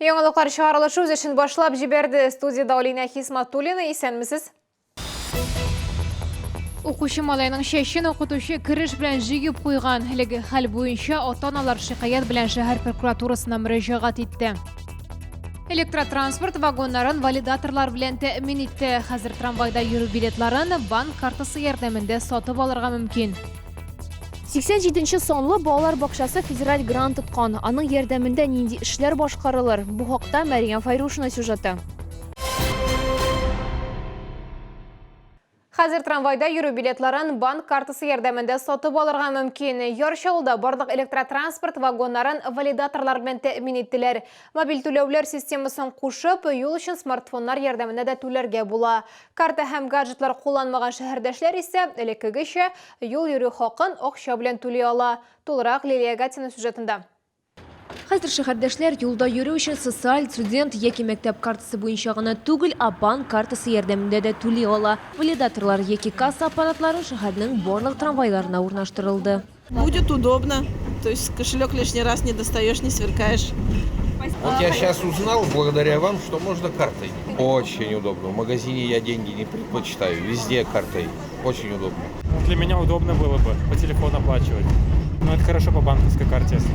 Яңалыклар чыгарылышы үз эшен башлап җибәрде. Студиядә Алинә Хисматуллина. Исәнмесез. Укучы малайның чәчен укытучы кереш белән җыеп куйган. Әлеге хәл буенча ата-аналар шикаять белән шәһәр прокуратурасына мөрәҗәгать итте. Электротранспорт вагоннарын валидаторлар белән тәэмин итте. Хәзер трамвайда йөрү билетларын банк картасы ярдәмендә сатып алырга мөмкин. 87 нче санлы балалар бакчасы федераль грант откан. Аның ярдәмендә нинди эшләр башкарылыр? Бу хакта Мәрьям Файрушина сюжеты. Хәзер трамвайда йөрү билетларын банк картасы ярдәмендә сатып алырга мөмкин. Яр Чаллыда барлык электротранспорт вагоннарын валидаторлар белән тәэмин иттеләр. Мобиль түләүләр системасын кушып, юл өчен смартфоннар ярдәмендә дә түләргә була. Карта һәм гаджетлар кулланмаган шәһәрдәшләр исә, элеккегечә, юл йөрү хакын акча белән түли ала. Тулырак Лилия Гатина сюжетында. Хәзер шәһәрдәшләр юлда йөрү өчен социаль, студент яки мәктәп картасы буенча гына түгел, ә банк картасы ярдәмендә дә түли ала. Валидаторлар яки касса аппаратлары шәһәрнең барлык трамвайларына урнаштырылды. Будет удобно, то есть кошелек лишний раз не достаешь, не сверкаешь. Вот я сейчас узнал, благодаря вам, что можно картой. Очень удобно. В магазине я деньги не предпочитаю, везде картой. Очень удобно. Для меня удобно было бы по телефону оплачивать. Но это хорошо по банковской карте, если.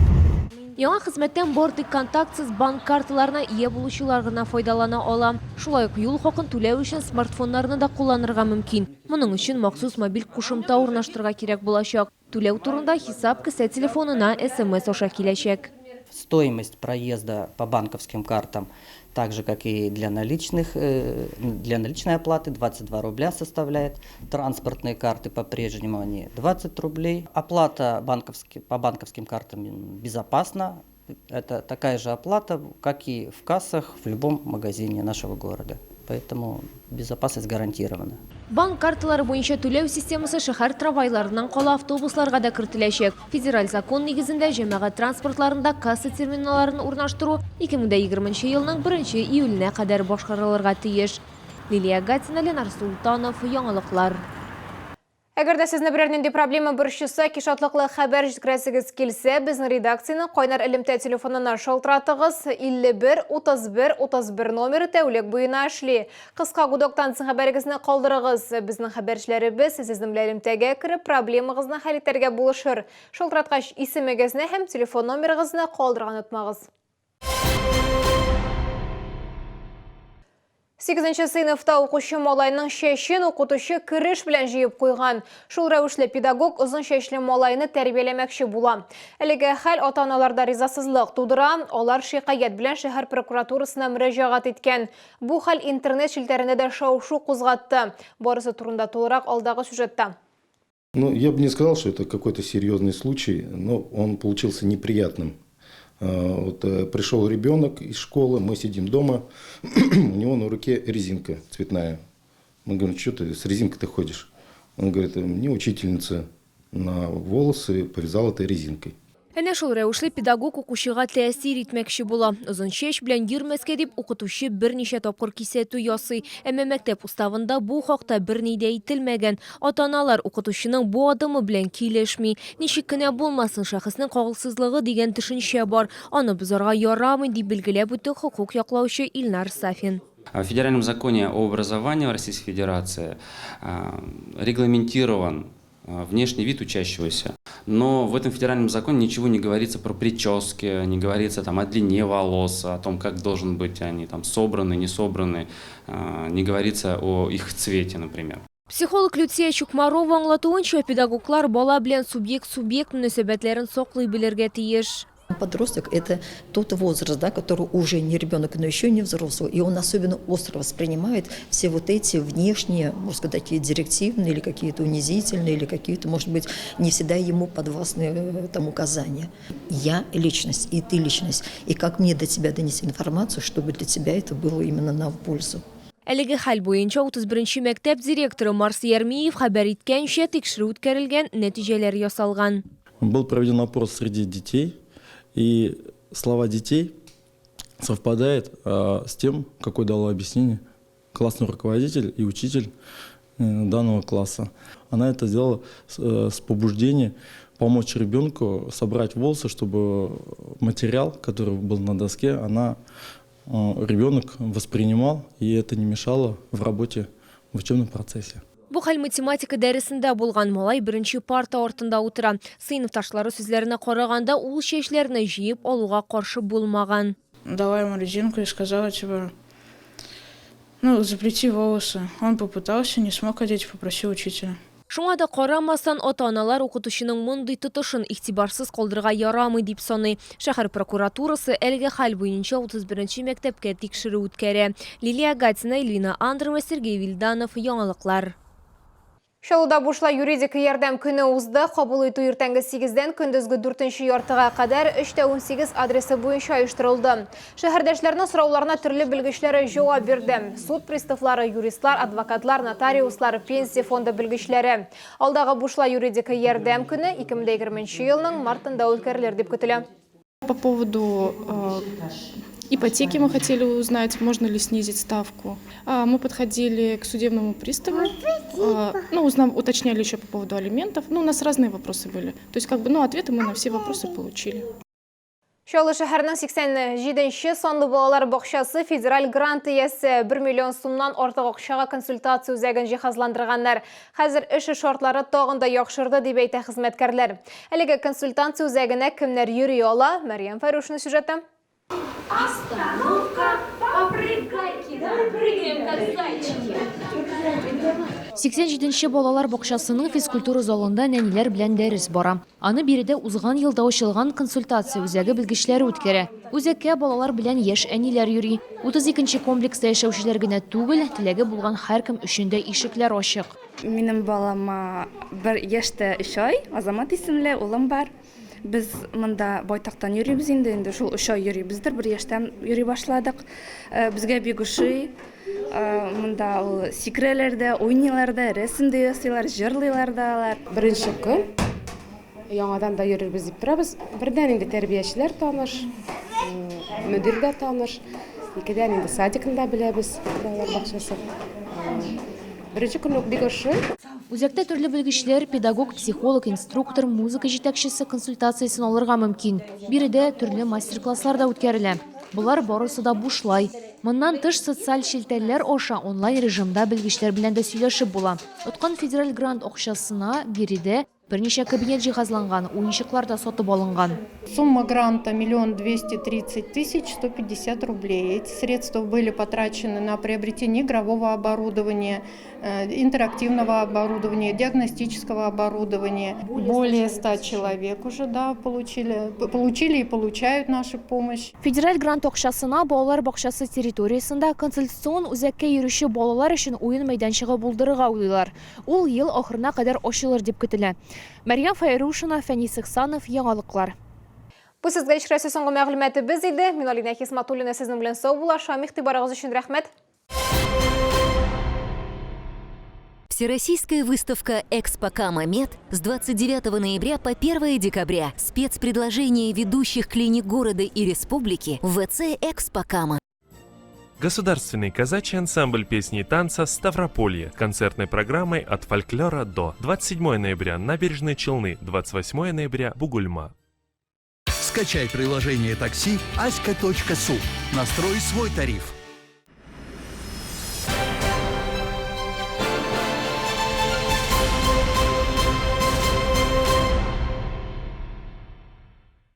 Яңа хезмәттән бары тик контактсыз банк карталарына ия булучылар гына файдалана ала. Шулай ук юл хакын түләү өчен смартфоннарны да кулланырга мөмкин. Моның өчен махсус мобиль кушымта урнаштырырга кирәк булачак. Түләү турында хисап кесә телефонына смс аша киләчәк. Стоимость проезда по банковским картам, так же как и для наличных, для наличной оплаты 22 рубля составляет. Транспортные карты по-прежнему они 20 рублей. Оплата по банковским картам безопасна. Это такая же оплата, как и в кассах в любом магазине нашего города. Поэтому безопасность гарантирована. Банк карталары буенча түләү системасы шәһәр трамвайларыннан кала автобусларга да кертеләчәк. Федераль закон нигезендә җәмәгать транспортларында касса терминалларын урнаштыру 2020 нче елның беренче июленә кадәр башкарылырга тиеш. Лилия Гатина, Ленар Солтанов, Яңалыклар. Әгәр дә сезне берәр нинди проблема борчыса, яки шатлыклы хәбәр җиткерәсегез килсә, безнең редакциянең кайнар элемтә телефонына шалтыратыгыз. 51 31 31 номеры тәүлек буена эшли. Кыска гудоктан соң хәбәрегезне калдырыгыз. Безнең хәбәрчеләребез сезнең белән элемтәгә кереп, проблемагызны хәл итәргә булышыр. Шалтыраткач, исемегезне һәм телефон номерыгызны калдырырга онытмагыз. Сигезенче сыйныфта укучы малайның чәчен укытучы кереш белән җыеп куйган. Шул рәвешле педагог озын чәчле малайны тәрбияләмәкче була. Әлеге хәл ата-аналарда ризасызлык тудыра. Алар шикаять белән шәһәр прокуратурасына мөрәҗәгать иткән. Бу хәл интернет челтәрендә дә шау-шу кузгатты. Барысы турында тулырак алдагы сюжетта. Ну, я бы не сказал, что это какой-то серьезный случай, но он получился неприятным. Вот пришел ребенок из школы, мы сидим дома, у него на руке резинка цветная. Мы говорим, что ты с резинкой-то ходишь? Он говорит, мне учительница на волосы повязала этой резинкой. Әнә шул рәвешле педагог укучыга тәэсир итмәкче була. Озын чәч белән йөрмәскә дип укытучы берничә тапкыр кисәтү ясый. Әмма мәктәп уставында бу хакта берни дә әйтелмәгән. Ата-аналар укытучының бу адымы белән килешми. Ничек кенә булмасын, шәхеснең кагылсызлыгы дигән төшенчә бар. Аны бозарга ярамый, дип билгеләп үтте хокук яклаучы Илнар Сафин. В Федеральном законе о образовании в Российской Федерации регламентирован внешний вид учащегося. Но в этом федеральном законе ничего не говорится про прически, не говорится там о длине волос, о том, как должен быть они там собраны, не собраны, не говорится о их цвете, например. Психолог Люция Чукмарова аңлатуынча, педагоглар бала белән субъект-субъект мөнәсәбәтләрен саклый белергә тиеш. Подросток – это тот возраст, да, который уже не ребенок, но еще не взрослый, и он особенно остро воспринимает все вот эти внешние, можно сказать, такие директивные или какие-то унизительные, или какие-то, может быть, не всегда ему подвластные там указания. Я личность, и ты личность, и как мне до тебя донести информацию, чтобы для тебя это было именно на пользу. Әлеге хәл буенча 31 нче мәктәп директоры Марс Ярмиев хәбәр иткәнчә, тикшерү үткәрелгән, нәтиҗәләр ясалган. Был проведен опрос среди детей, и слова детей совпадают с тем, какое дало объяснение классный руководитель и учитель данного класса. Она это сделала с побуждения помочь ребенку собрать волосы, чтобы материал, который был на доске, она ребенок воспринимал, и это не мешало в работе в учебном процессе. Бу хәл математика дәресендә булган. Малай беренче парта артында утыра. Сыйныфташлары сүзләренә караганда, ул чәчләрне җыеп алуга каршы булмаган. Дала ему резинку и сказала, типа, ну, заплети волосы. Он попытался, не смог одеть, попросил учителя. Шуңа да карамастан, ата-аналар укытучының мондый тотышын игътибарсыз калдырырга ярамый дип саный. Шәһәр прокуратурасы әлеге хәл буенча 31 нче мәктәпкә тикшерү үткәрә. Лилия Гатина, Эльвина Андрова, Сергей Вильданов, Яңалыклар. Чаллыда бушлай юридик ярдәм көне узды. Кабул итү иртәнге сигездән көндезге дүртенче яртыга кадәр 3 тә 18 адресы буенча оештырылды. Шәһәрдәшләрнең сорауларына төрле белгечләр җавап бирде. Суд приставлары, юристлар, адвокатлар, нотариуслар, пенсия фонды белгечләре. Алдагы бушлай юридик ярдәм көне 2020 нче елның мартында үткәрелер дип көтелә. По поводу ипотеки мы хотели узнать, можно ли снизить ставку. Мы подходили к судебному приставу, ну, уточняли еще по поводу алиментов. Ну, у нас разные вопросы были. То есть, как бы, ну, ответы мы на все вопросы получили. Чаллы шәһәренең 87 санлы балалар бакчасы федераль грант иясе 1 миллион сумнан артык акчага консультация үзәген җиһазландырганнар. Хәзер эш шартлары тагын да яхшырды, дип әйтә хезмәткәрләр. Әлеге консультация үзәгенә кемнәр йөри ала? Мәрьям Фәрүшина сюжеты. Остановка, попрыгайки, давай прыгаем, как зайчики. 87 нче балалар бакчасының физкультура залында нәниләр белән дәрес бара. Аны биредә узган елда ачылган консультация үзәге белгечләре үткәрә. Үзәккә балалар белән яшь әниләр йөри. 32 нче комплекста яшәүчеләр генә түгел, теләге булган һәркем өчен дә ишекләр ачык. Минем балама бер яшь тә өч ай, Азамат исемле улым бар. Без монда байтактан йөрибез инде, инде шул өч ай йөрибездер, бер яшьтән йөри башладык. Безгә бик ошый. Монда ул сикерәләр дә, уйныйлар да, рәсем дә ясыйлар, җырлыйлар да алар. Беренче көн яңадан да йөрербез дип торабыз. Бердән инде тәрбиячеләр таныш, мөдир дә таныш. Икедән инде садикны да беләбез, балалар бакчасы. Беренче көн үк бик ошый. Үзәктә төрле белгечләр, педагог, психолог, инструктор, музыка җитәкчесе консультациясен алырга мөмкин. Биредә төрле мастер-класслар да үткәрелә. Болар барысы да бушлай. Моннан тыш, социаль челтәрләр аша онлайн режимда белгечләр белән дә сөйләшеп була. Откан федераль грант акчасына биредә берничә кабинет җиһазланган, уенчыклар да сатып алынган. Сумма гранта 1 230 150 рублей. Эти средства были потрачены на приобретение игрового оборудования, интерактивного оборудования, диагностического оборудования. Более 100 человек уже, да, получили и получают нашу помощь. Федераль грант акчасына балалар бакчасы территориясендә консультацион үзәккә йөрүче балалар өчен уен мәйданчыгы булдырырга уйлыйлар. Ул ел ахырына кадәр ачылыр дип көтелә. Мәрьям Фәйрушина, Фәнис Ихсанов, Яңалыклар. Бу сезгә ишрәсе соңгы мәгълүматыбыз иде. Мин Алина Хисматуллина сезнең белән саубуллашам. Игътибарыгыз өчен рәхмәт. Всероссийская выставка «Экспо Кама Мед» с 29 ноября по 1 декабря. Спецпредложения ведущих клиник города и республики в ВЦ «Экспо Кама». Государственный казачий ансамбль песни и танца «Ставрополье» концертной программой «От фольклора до». 27 ноября Набережные Челны, 28 ноября Бугульма. Скачай приложение такси аська.су. Настрой свой тариф.